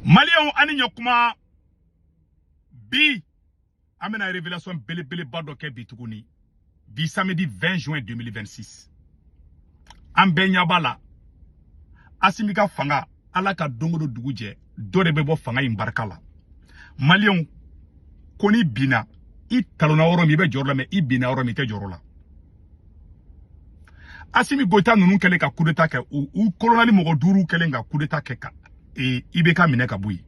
Maliyɛnw, ani ɲɔkuma. Bi an bɛna révélation belebeleba dɔ kɛ bi tuguni, bi samedi 20 juin 2026. An bɛɛ ɲɛ b'a la, Asimi ka fanga, Ala ka don o don dugu jɛ, dɔ de bɛ bɔ fanga in barika la. Maliyɛnw, ko n'i binna, i talonna yɔrɔ min, i bɛ jɔyɔrɔ la, mɛ i binna yɔrɔ min, i tɛ jɔyɔrɔ la. Asimi Goyita ninnu kɛlen ka coup d'état kɛ, u colonel mɔgɔ duuru kɛlen ka coup d'état kɛ ka IBK minɛ ka bɔ yen.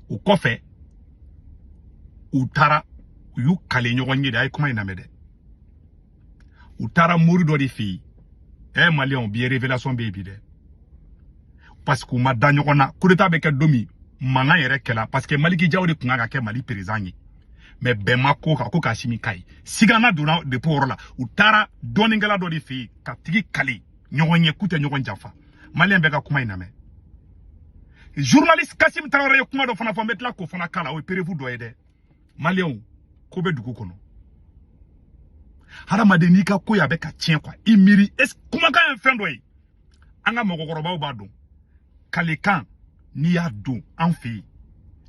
O kɔfɛ, u taara, u y'u kale ɲɔgɔn ye de. A ye kuma in lamɛn dɛ. U taara mori dɔ de fɛ yen. Ɛ, maliyɛnw, bi ye révélation bɛ yen bi dɛ, parce que u ma da ɲɔgɔn na. Coup d'état bɛ kɛ don min, mankan yɛrɛ kɛla, parce que Maliki Jaw de tun kan ka kɛ Mali président ye, mais bɛn ma ko kan ko k'Asimi ka ye. Sigana donna depuis o yɔrɔ la. U taara dɔnnikɛla dɔ de fɛ yen ka tigi kale ɲɔgɔn ye k'u tɛ ɲɔgɔn janfa. Maliyɛn bɛɛ ka kuma in lamɛn. Journaliste Kasim Tarawele ye kuma dɔ fana fɔ, n bɛ tila k'o fana k'a la. O ye preuve dɔ ye dɛ. Maliyɛnw, ko bɛ dugu kɔnɔ. Hadamaden, n'i ka ko ye a bɛ ka tiɲɛ quoi, i miiri est kumakan ye fɛn dɔ ye. An ka mɔgɔkɔrɔbaw b'a dɔn, kalekan, n'i y'a don an fɛ yen,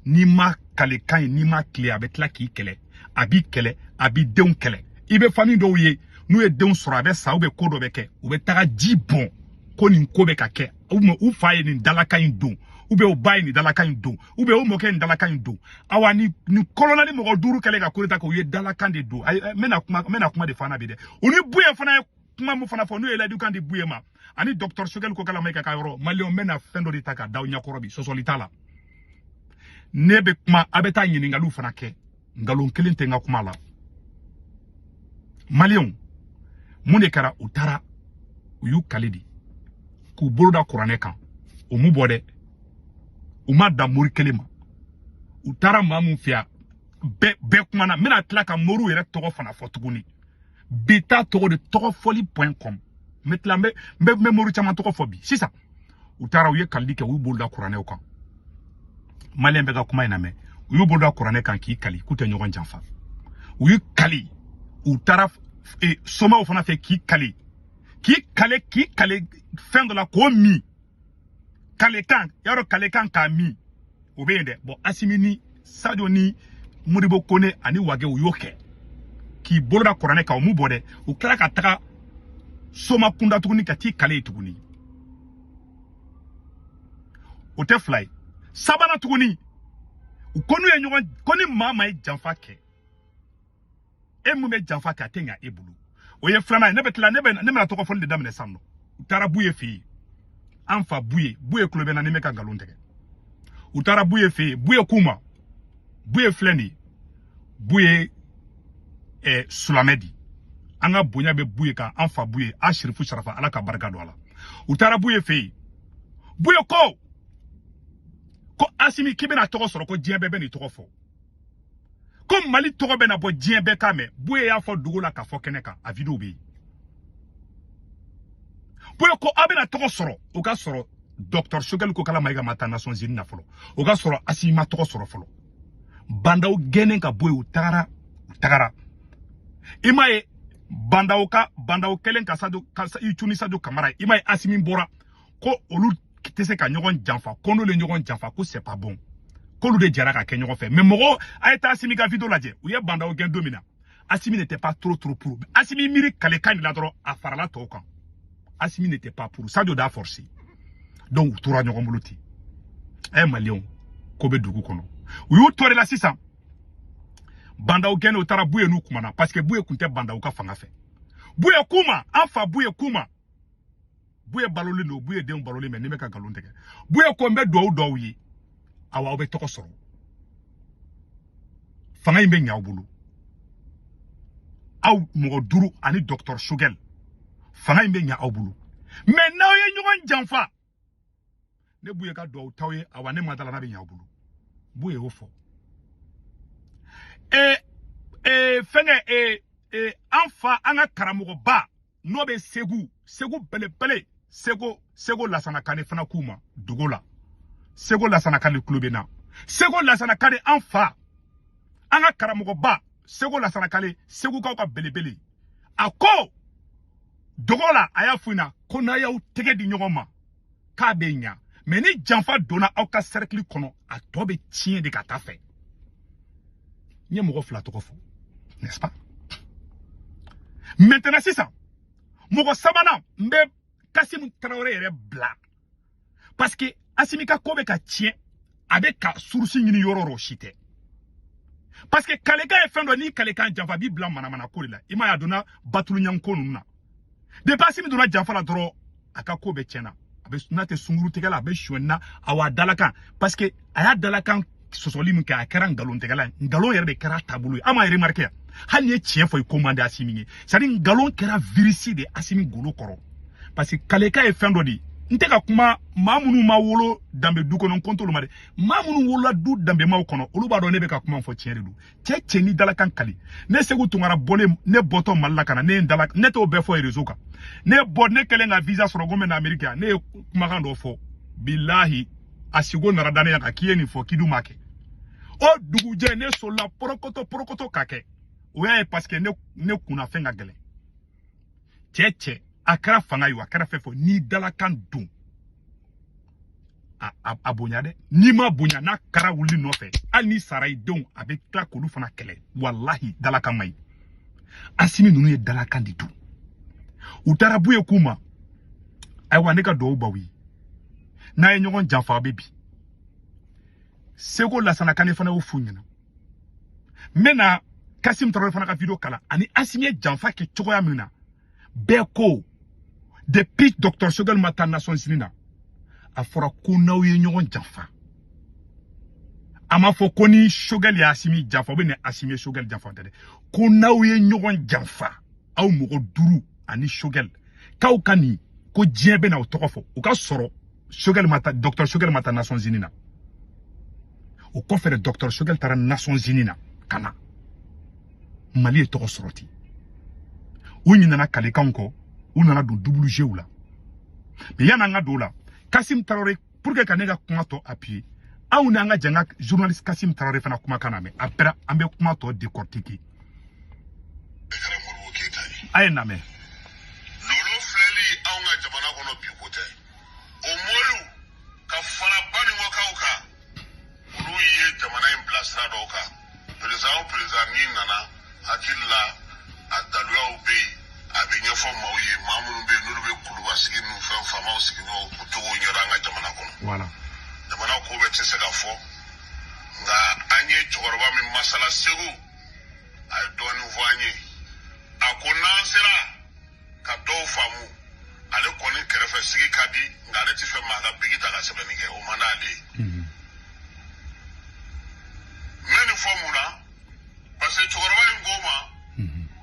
n'i ma kalekan ye, n'i ma tile, a bɛ tila k'i kɛlɛ, a b'i kɛlɛ, a b'i denw kɛlɛ. I bɛ famille dɔw ye, n'u ye denw sɔrɔ, a bɛ sa, u bɛ ko dɔ bɛ kɛ, u bɛ taga ji bɔn ko nin ko bɛ ka kɛ, u fa ye nin dalakan in don, ou bien u ba ye nin dalakan in don, ou bien u mɔkɛ ye nin dalakan in don. Awa, ni nin colonel mɔgɔ duuru kɛlen ka coup d'état kɛ, u ye dalakan de don. Ayi, n bɛna kuma, n bɛna kuma de fana bi dɛ. U ni Buye fana ye kuma mun fana fɔ, n'u ye layidukan di Buye ma ani docteur Choguel Kokalla Maïga ka yɔrɔ. Maliyɛnw, n bɛna fɛn dɔ de ta ka da aw ɲɛkɔrɔ bi, sɔsɔli t'a la. Ne bɛ kuma, a bɛ taa ɲininkaliw fana kɛ, nkalon kelen tɛ n ka kuma la. Maliyɛnw, mun de kɛra? U taara, u y'u kali de k'u bolo da kuranɛ kan. U m'u bɔ dɛ, u ma dan mori kelen ma. U taara maa mun fɛ yan, bɛɛ bɛɛ kumana. N bɛna tila ka moriw yɛrɛ tɔgɔ fana fɔ tuguni. Bi ta tɔgɔ de tɔgɔ fɔli point com. N bɛ tila, n bɛ mori caman tɔgɔ fɔ bi. Sisan u taara, u ye kalili kɛ, u y'u bolo da kuranɛw kan. Maliyɛn bɛɛ ka kuma in lamɛn. U y'u bolo da kuranɛ kan k'i kali k'u tɛ ɲɔgɔn janfa. U y'u kali, u taara somaw fana fɛ k'i kali, k'i kale, k'i kale fɛn dɔ la k'o min. Kalekan, yarɔ, kalekan k'a min, o bɛ yen dɛ. Bɔn, Asimi ni Sadio ni Modibo Kone ani Wage, u y'o kɛ k'i bolo da kuranɛ kan, u m'u bɔ dɛ. U tila ka taga soma kunda tuguni ka t'i kale yen tuguni. O tɛ fila ye, sabanan tuguni, u ko n'u ye ɲɔgɔn ko ni maa maa ye janfa kɛ, e mun bɛ janfa kɛ, a tɛ ɲa e bolo. O ye filanan ye. Ne bɛ tila, ne bɛna tɔgɔ fɔli de daminɛ sisan nɔ. U taara Buye fɛ yen, an fa Buye. Buye kulo bɛ na ni n bɛ ka nkalon tigɛ. U taara Buye fɛ yen, Buye k'u ma, Buye filɛ nin ye, Buye silamɛ di, an ka bonya bɛ Buye kan, an fa Buye, a sirifu sarafa, Ala ka barika don a la. U taara Buye fɛ yen, Buye ko Asimi, k'i bɛna tɔgɔ sɔrɔ, ko diɲɛ bɛɛ bɛ nin tɔgɔ fɔ, ko Mali tɔgɔ bɛna bɔ, diɲɛ bɛɛ k'a mɛn. Buye y'a fɔ dugu la k'a fɔ kɛnɛ kan, a vidéo bɛ yen. Buye ko aw bɛna tɔgɔ sɔrɔ, o ka sɔrɔ docteur Choguel Kokalla Maïga ma taa Nations Unies na fɔlɔ, o ka sɔrɔ Asimi ma tɔgɔ sɔrɔ fɔlɔ. Bandaw gɛnnen ka bɔ yen, u tagara, u tagara, i m'a ye, Bandaw ka Bandaw kɛlen ka Sadio ka i cun ni Sadio Kamara ye. I m'a ye, Asimi bɔra ko olu tɛ se ka ɲɔgɔn janfa, ko n'olu ye ɲɔgɔn janfa, ko c'est pas bon, k'olu de jɛra ka kɛ ɲɔgɔn fɛ. Mais mɔgɔ, a ye taa Asimi ka vidéo lajɛ, u ye Bandaw gɛn don min na, Asimi n'était pas trop trop pour. Asimi miiri kalekan de la dɔrɔn, a farala tɔw kan. Asimi n'était pas pour, Sadio d'a forcé. Donc u tora ɲɔgɔn bolo ten. Ɛ, maliyɛnw, ko bɛ dugu kɔnɔ. U y'u to de la sisan, Bandaw gɛnna, u taara Buye n'u kumana, parce que Buye tun tɛ Bandaw ka fanga fɛ. Buye k'u ma, an fa Buye k'u ma, Buye balolen don, Buye denw balolen bɛ, ni bɛ ka nkalon tigɛ. Buye ko n bɛ duwawu dɔw ye, awa, aw bɛ tɔgɔ sɔrɔ, fanga in bɛ ɲɛ aw bolo, aw mɔgɔ duuru ani docteur Choguel, fanga in bɛ ɲɛ aw bolo. Mais n'aw ye ɲɔgɔn janfa, ne Buye ka duwawu t'aw ye, awa, ne ma da la n'a bɛ ɲɛ aw bolo. Buye y'o fɔ. Fɛnkɛ, an fa, an ka karamɔgɔba n'o bɛ Segu, Segu belebele, Segu, Segu Lasana Kane fana k'u ma dogo la. Segu Lasana Kane kulo bɛ na. Segu Lasana Kane, an fa, an ka karamɔgɔba Segu Lasana Kane, Segukaw ka belebele, a ko dogo la, a y'a f'u ɲɛna ko n'a y'aw tɛgɛ di ɲɔgɔn ma, k'a bɛ ɲa. Mais ni janfa donna aw ka cercle kɔnɔ, a tɔ bɛ tiɲɛ de ka taa fɛ. N ye mɔgɔ fila tɔgɔ fɔ, n'est-ce pas? Maintenant sisan, mɔgɔ sabanan, n bɛ Kasimu Tarawele yɛrɛ bila, parce que Asimi ka ko bɛ ka tiɲɛ, a bɛ ka source ɲini yɔrɔ o yɔrɔ, si tɛ, parce que kalekan ye fɛn dɔ, n'i kalekan janfa, b'i bila manamana ko de la. I m'a ye, a donna batulu ɲanko ninnu na. Depuis Asimi donna janfa la dɔrɔn, a ka ko bɛ tiɲɛna. A bɛ n'a tɛ sunkuru tigɛ la, a bɛ sonyɛni na, awa a dalakan, parce que a y'a dalakan sɔsɔli min kɛ, a kɛra nkalontigɛla ye. Nkalon yɛrɛ de kɛra a taabolo ye. An m'a remarqué yan, hali n'i ye tiɲɛ fɔ, i ko man di Asimi ye. C'est à dire, nkalon kɛra virus de Asimi golo kɔrɔ, parce que kalekan ye fɛn dɔ de ye. N tɛ ka kuma maa minnu ma wolo danbe du kɔnɔ, n ko t'olu ma dɛ. Maa minnu wolola du danbemaw kɔnɔ, olu b'a dɔn ne bɛ ka kuma fɔ, tiɲɛ de don. Cɛ cɛ ni dalakan kali, ne Segu Tunkara bɔlen, ne bɔtɔ Mali la ka na, ne ye n dala, ne t'o bɛɛ fɔ réseau kan. Ne bɔ, ne kɛlen ka visa sɔrɔ ko n bɛ na Amérique yan, ne ye kumakan dɔ fɔ. Bilahi, a sigo nana da ne kan k'i ye nin fɔ, k'i dun m'a kɛ. O dugujɛ, ne solila porokoto porokoto ka kɛ. O y'a ye, parce que ne kunna fɛn ka gɛlɛn. Cɛ cɛ, a kɛra fanga ye o, a kɛra fɛn fɛn, n'i dalakan don, a bonya dɛ. N'i ma bonya, n'a kara wuli nɔfɛ, hali n'i sara, i denw a bɛ tila k'olu fana kɛlɛ. Walahi, dalakan man ɲi. Asimi ninnu ye dalakan de dun. U taara Buye k'u ma. Ayiwa, ne ka duwawu b'aw ye, n'a ye ɲɔgɔn janfa, a bɛ bi. Seko Lasana Kane fana y'o f'u ɲɛna. N bɛ na Kasim Tarawele fana ka vidéo kala ani Asimi ye janfa kɛ cogoya min na. Bɛɛ ko depuis docteur Choguel ma taa Nations Unies na, a fɔra ko n'aw ye ɲɔgɔn janfa. A ma fɔ ko ni Choguel ye Asimi janfa ou bien ni Asimi ye Choguel janfa tɛ dɛ. Ko n'aw ye ɲɔgɔn janfa, aw mɔgɔ duuru ani Choguel, k'aw ka nin ko diɲɛ bɛ n'aw tɔgɔ fɔ. O ka sɔrɔ Choguel ma taa, docteur Choguel ma taa Nations Unies na. O kɔfɛ de, docteur Choguel taara Nations Unies na ka na, Mali ye tɔgɔ sɔrɔ ten. U ɲinɛna kalekanw kɔ, u nana don double jeu la. Mais yan'an ka don o la, Kasim Tarawele, pour que ka ne ka kuma tɔ appuyer, aw n'an ka jan ka journaliste Kasim Tarawele fana kumakan na mɛn. Après, an bɛ kuma tɔ décortiquer. Kɛra Modibo Keyita ye. A ye lamɛn. Lolo filɛli anw ka jamana kɔnɔ bi, ko tɛ. O moriw ka fara Banikɔkaw kan, olu ye jamana in bila sira dɔw kan. Président o président n'i nana, hakili la, a daluyaw bɛ yen, a bɛ ɲɛfɔ maaw ye, maa minnu bɛ yen n'olu bɛ kuluba sigi ni fɛn faamaw sigi n'o cogo ɲɛdɔn an ka jamana kɔnɔ. Jamana ko bɛɛ tɛ se ka fɔ, nka an ye cɛkɔrɔba min masala Segu, a ye dɔɔnin fɔ an ye. A ko n'an sera ka dɔw faamu, ale kɔni kɛrɛfɛ sigi ka di, nka ale ti fɛ maa ka bigi ta ka sɛbɛnni kɛ, o man d'ale ye. N bɛ nin fɔ mun na? Parce que cɛkɔrɔba in ko ma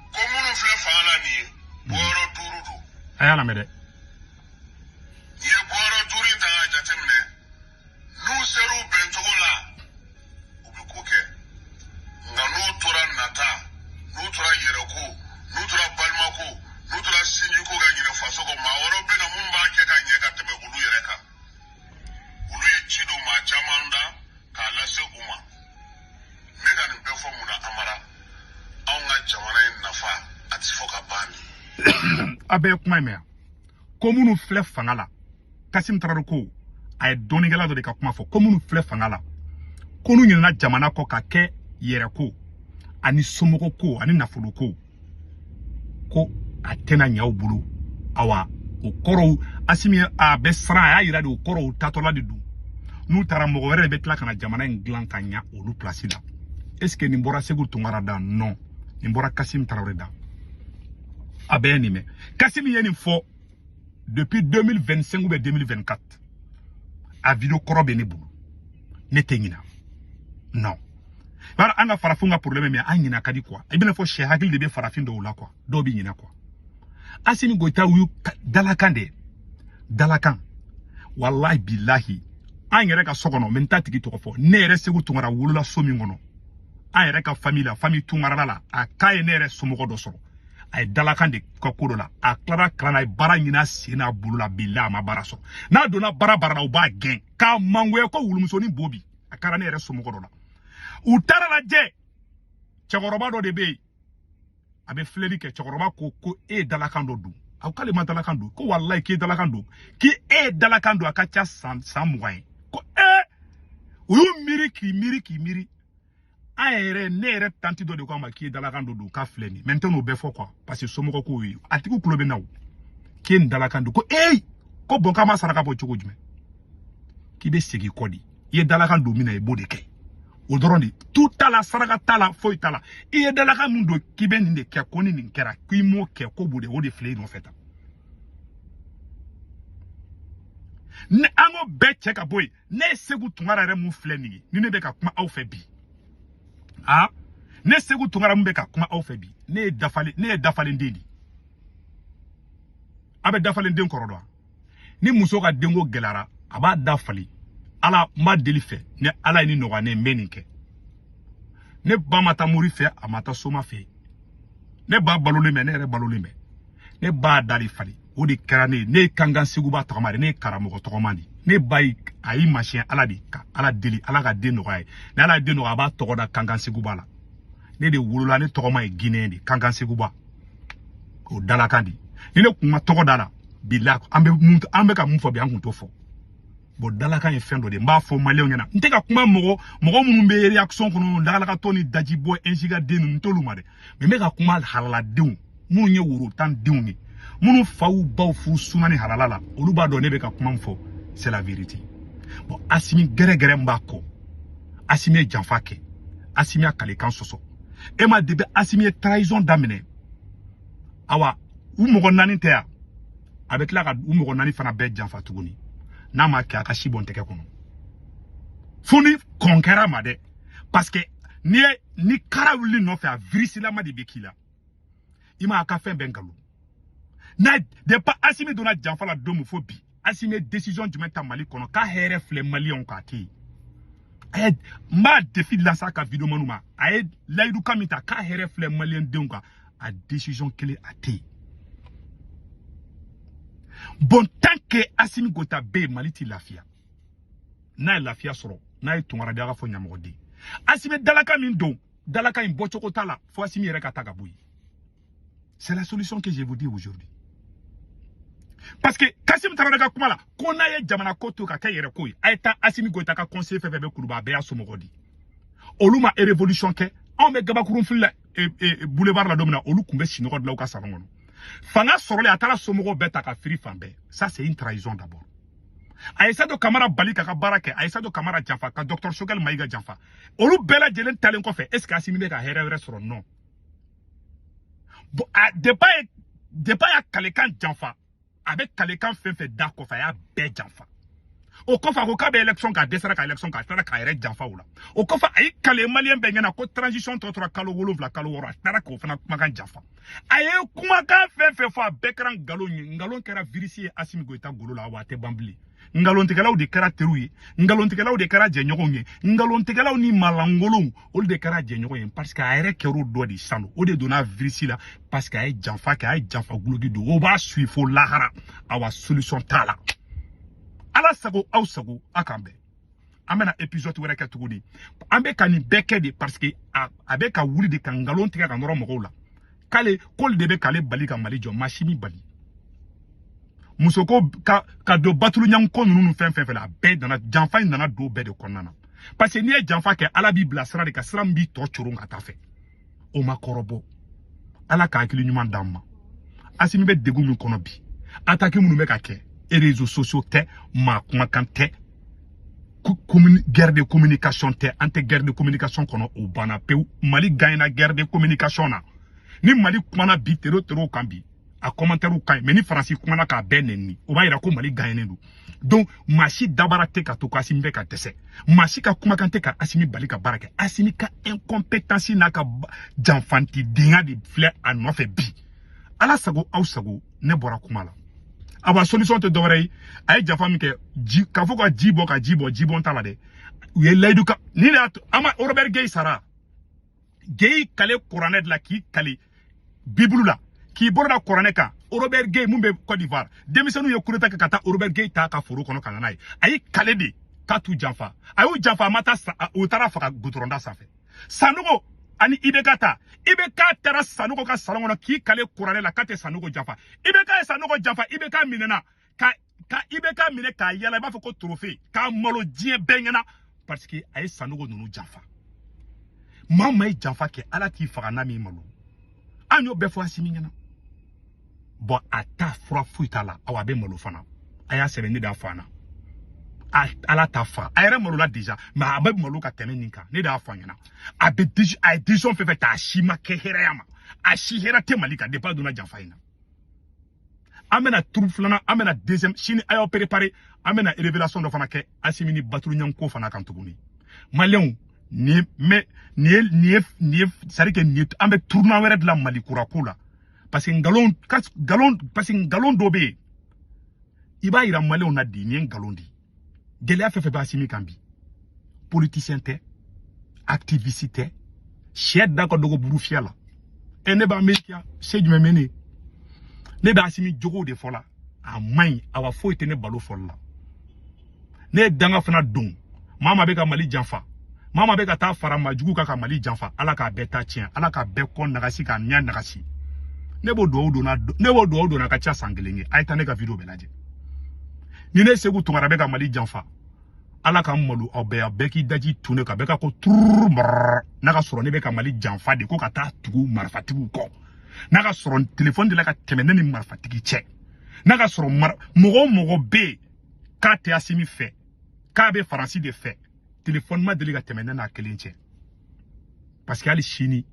ko minnu filɛ fanga la nin ye, bɔyɔrɔ duuru don. A y'a lamɛn dɛ. N'i ye bɔyɔrɔ duuru in ta k'a jateminɛ, n'u ser'u bɛncogo la, u bɛ ko kɛ, nka n'u tora nata, n'u tora yɛrɛko, n'u tora balimako, n'u tora sinjiko ka ɲinɛ faso kɔ, maa wɛrɛw bɛ na mun b'a kɛ ka ɲɛ ka tɛmɛ olu yɛrɛ kan. Olu ye ci don maa caman da k'a lase u ma. N bɛ ka nin bɛɛ fɔ mun na? Amara, anw ka jamana in nafa, a ti fɔ ka ban nin. A bɛɛ ye kuma in mɛn yan, ko minnu filɛ fanga la, Kasim Tarawele ko, a ye dɔnnikɛla dɔ de ka kuma fɔ, ko minnu filɛ fanga la, ko n'u ɲinɛna jamana kɔ ka kɛ yɛrɛko ani somɔgɔko ani nafoloko, ko a tɛna ɲɛ aw bolo. Awa, o kɔrɔw, Asimi a bɛ siran, a y'a yira de, o kɔrɔw tatɔla de don. N'u taara, mɔgɔ wɛrɛ de bɛ tila ka na jamana in dilan ka ɲa olu place la. Est ce que nin bɔra Segu Tunkara da? Non, nin bɔra Kasim Tarawele da. A bɛɛ ye nin mɛn. Kasim ye nin fɔ depuis 2025 ou bien 2024. A vidéo kɔrɔ bɛ ne bolo, ne tɛ ɲina. Non, bari an ka farafin ka problème min ye, an ɲina ka di quoi. I bɛna fɔ sɛ hakili de bɛ farafin dɔw la quoi, dɔw bɛ ɲina quoi. Asimi Goyita y'u dalakan de dalakan. Wallahi bilahi, an yɛrɛ ka so kɔnɔ, mɛ n t'a tigi tɔgɔ fɔ. Ne yɛrɛ Segu Tunkara wolola so min kɔnɔ, an yɛrɛ ka famille la, famille Tunkarala la, a k'a ye ne yɛrɛ somɔgɔ dɔ sɔrɔ, a ye dalakan de ka ko dɔ la. A tilara kalan na, a ye baara ɲini a sen n'a bolo la. Bilahi, a ma baara sɔrɔ. N'a donna baara baara la, u b'a gɛn k'a mangoya ko wulumusonin bo bi. A kɛra ne yɛrɛ somɔgɔ dɔ la. U taara lajɛ, cɛkɔrɔba dɔ de bɛ yen, a bɛ filɛli kɛ. Cɛkɔrɔba ko ko e ye dalakan dɔ dun. A ko k'ale ma dalakan don, ko walayi k'i ye dalakan don, k'i e ye dalakan don, a ka ca san 20 ye. Ko u y'u miiri k'i miiri k'i miiri. An yɛrɛ, ne yɛrɛ tanti dɔ de ko a ma k'i ye dalakan don k'a filɛ nin, mais n tɛ n'o bɛɛ fɔ quoi, parce que somɔgɔw k'o ye, a tigi tulo bɛ na o, k'i ye nin dalakan don, ko ko bon, k'a ma saraka bɔ cogo jumɛn, k'i bɛ segin kɔ de, i ye dalakan don min na i b'o de kɛ, o dɔrɔn de, tu t'a la, saraka t'a la, foyi t'a la, i ye dalakan min don k'i bɛ nin de kɛ, ko ni nin kɛra k'i m'o kɛ, ko b'o de, o de filɛ i nɔfɛ tan. Ni an ko bɛɛ cɛ ka bɔ yen, ne ye Segu Tunkara yɛrɛ mun filɛ nin ye, ni ne bɛ ka kuma aw fɛ bi, ne Segu Tunkara mun bɛ ka kuma aw fɛ bi, ne ye dafalen den de ye. A bɛ dafalen den kɔrɔ dɔn, ni muso ka denko gɛlɛyara a b'a da falen, ala n b'a deli fɛ, ni ala ye ni nɔgɔya ne ye, n bɛ nin kɛ. Ne ba ma taa mori fɛ, a ma taa soma fɛ, ne ba balolen bɛ, ne yɛrɛ balolen bɛ, ne ba da de falen, o de kɛra ne ye. Ne ye kankan Seguba tɔgɔma de, ne ye karamɔgɔ tɔgɔma de, ne ba ye a y'i masiyɛn ala de ka ala deli, ala ka den nɔgɔya ye, ni ala ye den nɔgɔya a b'a tɔgɔ da kankan Seguba la. Ne de wolola, ne tɔgɔma ye Guinée de, kankan Seguba, o dalakan de. Ni ne kun ma tɔgɔ da la bila, an bɛ ka mun fɔ bi, an kun t'o fɔ. Bon, dalakan ye fɛn dɔ de ye, n b'a fɔ maliyɛnw ɲɛna, n tɛ ka kuma mɔgɔ minnu bɛ réaction kɔnɔ, lakalakatɔ ni dajibɔ NJK den ninnu, n t'olu ma dɛ, mais n bɛ ka kuma halaladenw minnu ye woro tan denw ye, minnu faw baw furu suna ni halala la, olu b'a dɔn ne bɛ ka kuma min fɔ, c'est la vérité. Bon, Asimi gɛrɛgɛrɛ min b'a kɔ, Asimi ye janfa kɛ, Asimi y'a kalekan sɔsɔ, e ma depuis Asimi ye trahison daminɛ, awa u mɔgɔ 4 tɛ yan, a bɛ tila ka u mɔgɔ 4 fana bɛɛ janfa tuguni, n'a ma kɛ a ka si bɔn tɛgɛ kɔnɔ, fo ni kɔn kɛra ma dɛ, parce que ni kara wuli nɔfɛ a virisilama de bɛ k'i la, i ma a ka fɛn bɛɛ nkalon. N'a depuis Asimi donna janfa la don min fo bi, Asimi ye décision jumɛn ta Mali kɔnɔ k'a hɛrɛ filɛ maliyɛnw k'a tɛ yen. A ye n b'a défi lancer a ka vidéo manu ma, a ye layidu kan min ta k'a hɛrɛ filɛ maliyɛn denw kan, a décision kelen a tɛ yen. Bon, tant que Asimi Goïta bɛ yen, Mali ti lafiya. N'a ye lafiya sɔrɔ, n'a ye Tunkara de, a ka fɔ ɲamɔgɔden. Asimi dalakan min don, dalakan in bɔcogo t'a la, fo Asimi yɛrɛ ka taa ka bɔ yen. C'est la solution que je vous dis aujourd'hui. Parce que Kassim Traoré ka kuma la, ko n'a ye jamana ko to ka kɛ yɛrɛ ko ye, a ye taa Asimi Goïta ka conseiller fɛn fɛn bɛ Kuluba, a bɛɛ y'a somɔgɔ di. Olu ma révolution kɛ, anw bɛ gabakurun fili la boulevard la don min na, olu tun bɛ sinɔgɔ dilan u ka salon kɔnɔ. Fanga sɔrɔlen, a taara somɔgɔw bɛɛ ta ka firi fan bɛɛ. Ça c'est une trahison d'abord. A ye Sadio Kamara bali k'a ka baara kɛ, a ye Sadio Kamara janfa, ka docteur Choguel Maïga janfa. Olu bɛɛ lajɛlen talen kɔfɛ, est ce que Asimi bɛ ka hɛrɛ wɛrɛ sɔrɔ? Non. Bon, a depuis a y'a kalekan janfa, a bɛ kalekan fɛn fɛn da kɔfɛ, a y'a bɛɛ janfa. O kɔfɛ a ko k'a bɛ élection k'a dɛsɛra ka élection k'a taara k'a yɛrɛ janfa o la. O kɔfɛ a y'i kale maliyɛn bɛɛ ɲɛna ko transition tɔ tora kalo 7 kalo 6, a taara k'o fana kumakan janfa. A ye kumakan fɛn fɛn fɔ, a bɛɛ kɛra nkalon ye. Nkalon kɛra virus ye Asimi Goïta golo la, wa a tɛ ban bilen. Nkalontigɛlaw de kɛra teriw ye, nkalontigɛlaw de kɛra jɛɲɔgɔnw ye, nkalontigɛlaw ni malankolonw olu de kɛra jɛɲɔgɔn ye, parce que a yɛrɛ kɛr'o dɔ de sisan, o de donna virus la, parce que a ye janfa kɛ, a ye janfa guloki don, o b'a suit fo lahara, awa solution t'a la. Ala sago aw sago, a k'an bɛn. An bɛna épisode wɛrɛ kɛ tuguni. An bɛ ka nin bɛɛ kɛ de parce que a bɛ ka wuli de ka nkalon tigɛ ka nɔrɔ mɔgɔw la, k'ale k'olu de bɛ k'ale bali ka Mali jɔ, maa si m'i bali. Muso ko ka don batulu ɲanko ninnu fɛn fɛn fɛ la, a bɛɛ nana janfa in nana don bɛɛ de kɔnɔna na, parce que n'i ye janfa kɛ, ala b'i bila sira de kan, sira min b'i tɔ coron ka taa fɛ, o ma kɔrɔbɔ. Ala ka hakili ɲuman d'an ma. Asimi bɛ degun min kɔnɔ bi, attaque minnu bɛ ka kɛ, réseaux sociaux tɛ, maa kumakan tɛ, guerre de communication tɛ, an tɛ guerre de communication kɔnɔ, o banna pewu. Mali gagnera guerre de communication na. Ni Mali kumana bi tero tero kan bi, a commentaire ka ɲi, mais ni Faransi kumana k'a bɛɛ nɛni, o b'a yira ko Mali gagné don. Donc maa si dabara tɛ ka to ko Asimi bɛ ka dɛsɛ, maa si ka kumakan tɛ ka Asimi bali ka baara kɛ. Asimi ka incompétence n'a ka janfantidenya de filɛ a nɔfɛ bi. Ala sago aw sago, ne bɔra kuma la. Awa solution tɛ dɔwɛrɛ ye, a ye janfa min kɛ, ji k'a fɔ ka ji bɔ ka ji bɔ, ji bɔn t'a la dɛ. U ye layidu ka ni de y'a to an ma Robert Gueï sara. Gueï kale kuranɛ de la, k'i kale Bible la, k'i bolo da kuranɛ kan. Robert Gueï mun bɛ Côte d'Ivoire, denmisɛnninw ye coup d'état kɛ ka taa Robert Gueï ta ka foro kɔnɔ ka na n'a ye. A y'i kale de k'a t'u janfa, a y'u janfa, a ma taa, u taara faga goudron da sanfɛ. Sanogo Ani IBK ta IBK taara Sanogo ka salon kɔnɔ k'i kale kuranɛ la k'a tɛ Sanogo janfa. IBK ye Sanogo janfa, IBK minɛna ka IBK minɛ k'a yala i b'a fɔ ko trophée, k'a malo diɲɛ bɛɛ ɲɛna parce que a ye Sanogo ninnu janfa. Maa maa ye janfa kɛ, Ala t'i faga n'a m'i malo. An y'o bɛɛ fɔ Asimi ɲɛna. Bon, a ta fura foyi t'a la, awa a bɛ malo fana. A y'a sɛbɛn, ne de y'a fɔ a ɲɛna. Ala t'a faga, a yɛrɛ malola déjà, mais a bɛ malo ka tɛmɛ nin kan. Ne de y'a fɔ a ɲɛna. A bɛ a ye décision fɛn fɛn ta, a si ma kɛ hɛrɛ ya ma, a si hɛrɛ tɛ Mali kan depuis a donna janfa in na. An bɛna tour filanan, an bɛna deuxième sini, a y'aw préparé, an bɛna révélation dɔ fana kɛ Asimi ni Baturu ko fana kan tuguni. Maliyɛnw, nin mais nin ye c'est à dire que nin ye an bɛ tournant wɛrɛ dilan Mali kura ko la, parce que nkalon nkalon, parce que nkalon dɔ bɛ yen, i b'a yira maliyɛnw na di nin ye nkalon di. Gɛlɛya fɛn fɛn bɛ Asimi kan bi, politicien tɛ, activiste tɛ, sɛ da ka dɔgɔ buru fiyɛ la. Ɛ, ne b'a Amérique yan, se jumɛn bɛ ne ye? Ne bɛ Asimi jogow de fɔ la, a man ɲi, awa foyi tɛ ne balo fɔli la. Ne ye danga fana don, maa maa bɛ ka Mali janfa, maa maa bɛ ka taa fara majugu kan ka Mali janfa, Ala k'a bɛɛ ta tiɲɛ, Ala k'a bɛɛ kɔ nagasi, k'a ɲɛ nagasi. Ne b'o duwawu donna, ne b'o duwawu donna, a ka ca san kelen ye. A ye taa ne ka vidéo bɛɛ lajɛ. Ni ne Segu Tunkara bɛ ka Mali janfa, Ala ka malo aw bɛɛ, a bɛɛ k'i daji tun ne kan, bɛɛ ka ko tururu mɔrɔrɔ. N'a ka sɔrɔ ne bɛ ka Mali janfa de ko ka taa tugu marifatigiw kɔ, n'a ka sɔrɔ telefɔni de la ka tɛmɛ ne ni marifatigi cɛ, n'a ka sɔrɔ mɔgɔ o mɔgɔ bɛ yen k'a tɛ Asimi fɛ, k'a bɛ Faransi de fɛ, telefɔni ma deli ka tɛmɛ ne n'a kelen cɛ. Parce que hali sini,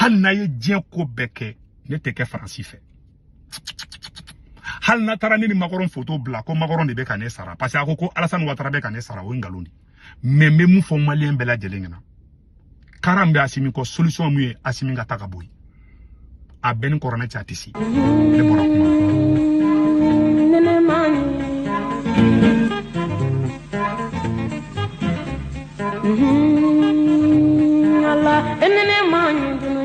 hali n'a ye diɲɛ ko bɛɛ kɛ, ne tɛ kɛ Faransi fɛ. Hali n'a taara ne ni Macron photo bila ko Macron de bɛ ka ne sara, parce que a ko ko Alassane Ouattara bɛ ka ne sara, o ye nkalon de. Mais n bɛ mun fɔ maliyɛn bɛɛ lajɛlen ɲɛna, karan bɛ Asimi kɔ, solution mun ye Asimi ka taa ka bɔ yen, a bɛɛ ni kɔrɔnɛ cɛ, a tɛ se. Ne bɔra kuma la. Nene mani.